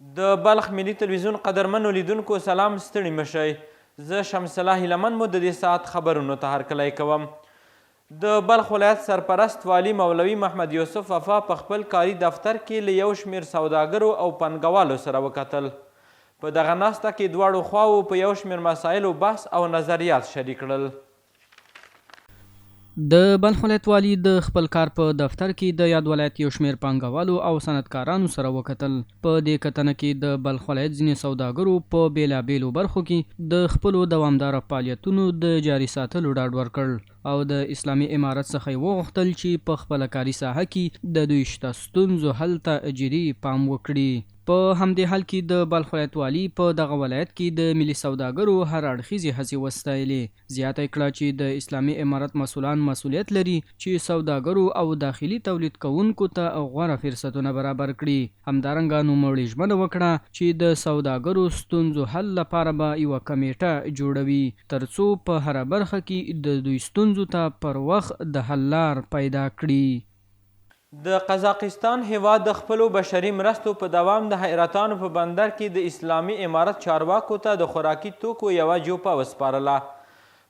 د بلخ ملي تلویزیون قدرمنو لیدونکو سلام، ستړي مه شئ. زه شمس الله هیله من مو د دې ساعت خبرونو ته هرکلی کوم. د بلخ ولایت سرپرست والي مولوي محمد یوسف وفا په خپل کاري دفتر کې له یو شمېر سوداګرو او پانګوالو سره وکتل. په دغه ناسته کې دواړو خواوو په یو شمېر مسایلو بحث او نظریات شریک کړل. د بلخ ولایت والي د خپل کار په دفتر کې د یاد ولایت یو شمېر پانګوالو او صنعتکارانو سره وکتل. په دې کتنه کې د بلخ ولایت ځینې سوداګرو په بېلابېلو برخو کې د خپلو دوامداره فعالیتونو د جاري ساتلو ډاډ ورکړ او د اسلامي امارت څخه یې وغوښتل چې په خپله کاري ساحه کې د دوی شته ستونزو حل ته جدي پام وکړي. په همدې حال کې د بلخ ولایت والي په دغه ولایت کې د ملي سوداګرو هر اړخیزې هڅې وستایلې، زیاته یې کړه چې د اسلامي امارت مسؤلان مسؤلیت لري چې سوداګرو او داخلي تولید کوونکو ته غوره فرصتونه برابر کړي. همدارنګه نوموړي ژمنه وکړه چې د سوداګرو ستونزو حل لپاره به یوه کمېټه جوړوي ترڅو په هره برخه کې د دوی ستونزو ته پر وخت د حل لار پیدا کړي. د قزاقستان هېواد د خپلو بشري مرستو په دوام د حیرتانو په بندر کې د اسلامي امارت چارواکو ته د خوراکي توکو یوه جوپه وسپارله.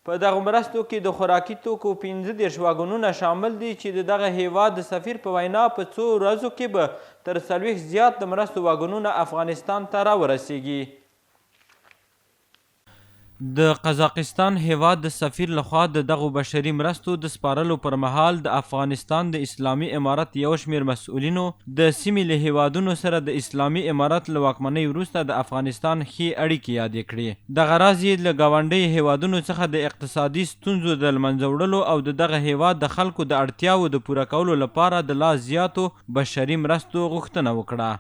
په دغو مرستو کې د خوراکي توکو 35 واګونونه شامل دي چې د دغه هېواد د سفیر په وینا په څو ورځو کې به تر 40 زیات د مرستو واګونونه افغانستان ته راورسېږي. د قزاقستان هېواد د سفیر له خوا د دغو بشري مرستو د سپارلو پر مهال د افغانستان د اسلامي امارت یو شمېر مسؤلینو د سیمې له هېوادونو سره د اسلامي امارت له واکمنۍ وروسته د افغانستان ښې اړیکې یادې کړې. دغه راز یې له ګاونډیو هېوادونو څخه د اقتصادي ستونزو د لمنځه وړلو او د دغه هېواد د خلکو د اړتیاوو د پوره کولو لپاره د لا زیاتو بشري مرستو غوښتنه وکړه.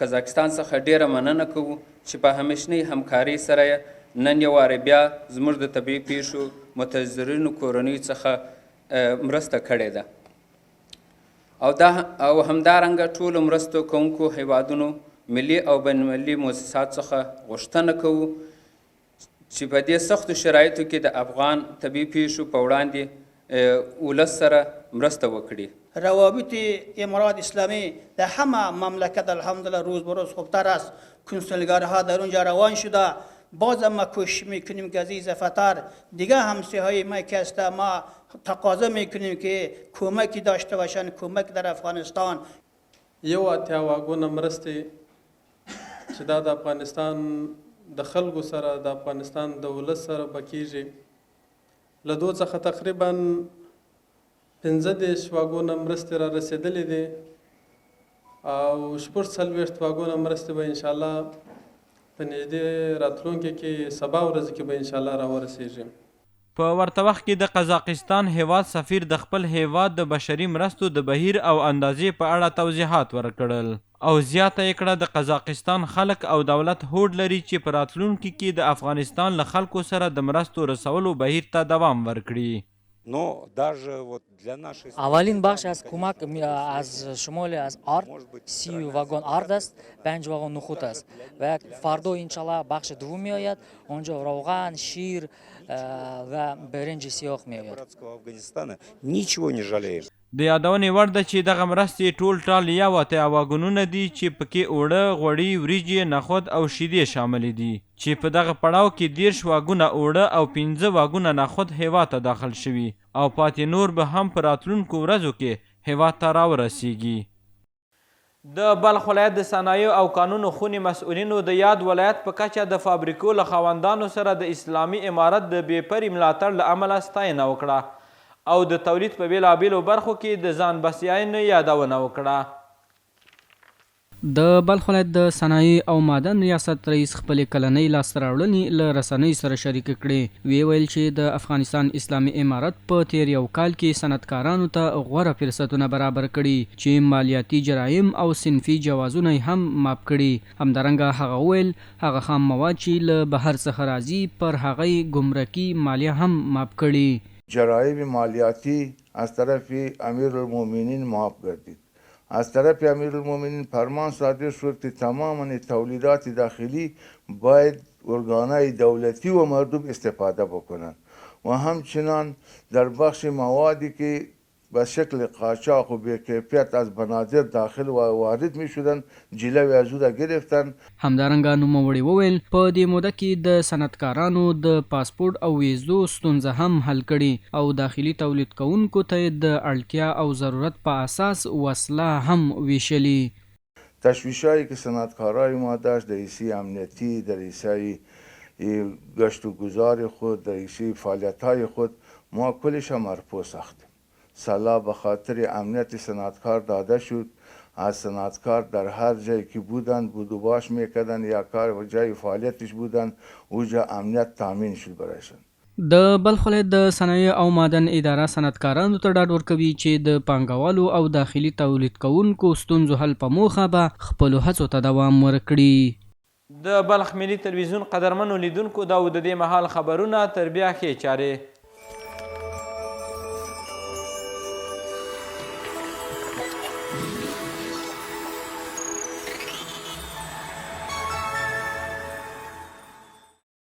قزاقستان څخه ډېره مننه کوو چې په همېشنۍ همکارۍ سره یې نن یو وارې بیا زموږ د طبیعي پېښو متضررینو کورنیو څخه مرسته کړې ده او دا او همدارنګه ټولو مرستو کوونکو هیوادونو ملي او بین المللي موسساتو څخه غوښتنه کوو چې په دې سختو شرایطو کې د افغان طبیعي پېښو په وړاندې ولس سره مرسته وکړي. روابط امارات اسلامی در همه مملکت الحمدلله روز به روز خوبتر است. کنسولگرها در اونجا روان شده. باز ما کوشش میکنیم که از این فتر دیگه همسایه های ما که است ما تقاضا میکنیم که کمکی داشته باشند، کمک در افغانستان. 81 واګونه مرستې چې دا د افغانستان د خلکو سره د افغانستان د ولس سره به کیږي، له دوه څخه تقریبا 35 واګونه مرستې را رسېدلې دي او 46 واګونه مرستې به انشاءالله په نږدې راتلونکي کې سبا ورځ کې به انشاءالله راورسېږي. په ورته وخت کې د قزاقستان هېواد سفیر د خپل هېواد د بشري مرستو د بهیر او اندازې په اړه توضیحات ورکړل او زیاته یې کړه، د قزاقستان خلک او دولت هوډ لري چې په راتلونکي کې د افغانستان له خلکو سره د مرستو رسولو بهیر ته دوام ورکړي. اولین بخش از کمک از شمال از آرد 30 واگن آرد است، 5 واگن نخود است و فردا انشالله بخش دوم می آید. آنجا روغن، شیر و برنج سیاه می آید. د یادونې وړ ده چې دغه مرستې ټول ټال 81 واګونونه دي چې پکې اوړه، غوړي، وریجې، نخود او شیدې شاملې دي چې په دغه پړاو کې 30 واګونه اوړه او 5 واګونه نخود هېواد ته داخل شوي او پاتې نور به هم په راتلونکو ورځو کې هېواد ته راورسیږي. د بلخ ولایت د صنایع او کانونو خونې مسؤلینو د یاد ولایت په کچه د فابریکو له خاوندانو سره د اسلامي امارت د بې پري ملاتړ له امله ستاینه وکړه او د تولید په بېلابېلو برخو کې د ځان بسیاینې یادونه وکړه. د بلخ ولایت د صنایع او معدن ریاست رئیس خپلې کلنۍ لاسته راوړنې له رسنیو سره شریکې کړې، ویې ویل چې د افغانستان اسلامي امارت په تېر یو کال کې صنعتکارانو ته غوره فرصتونه برابر کړي چې مالیاتي جرایم او صنفي جوازونه یې هم معاف کړي. همدارنګه هغه وویل، هغه خام مواد چې له بهر څخه راځي پر هغه یې ګمرکي مالیه هم معاف کړي. جرایم مالیاتي از طرف امیرالمومنین معاف ګردید. از طرف امیرالمومنین فرمان صادر شد که تمام تولیدات داخلی باید ارگانهای دولتی و مردم استفاده بکنند و همچنان در بخش موادی که به شکل قاچاق و بیکیفیت از بنادر داخل و وارد میشدن جلوی از او را گرفتن. همدارنګه نوموړي وویل، په دې موده کې د صنعتکارانو د پاسپورټ او ویزو ستونزه هم حل کړې او داخلي تولید کوونکو ته یې د اړتیا او ضرورت په اساس وسله هم ویشلي. تشویشهایی که صنعتکارای ما داشت در حیثه امنیتی، در حیثه گشت و گذار خود، در حیثه فعالیتهای خود ما کلش مرفوع ساختیم. سلاح به خاطر امنیت صنعتکار داده شد. از صنعتکار در هر جایی که بودند بود و باش میکردن یا کار و جای فعالیتش بودند اوجا امنیت تامین شد برایشان. د بلخ ولایت د صنایع او معدن اداره صنعتکارانو ته ډاډ ورکوي چې د پانګوالو او داخلي تولید کوونکو ستونزو حل په موخه به خپلو هڅو ته دوام ورکړي. د بلخ ملي تلویزیون قدرمنو لیدونکو دا و د دې مهال خبرونه، تر بیا ښې چارې.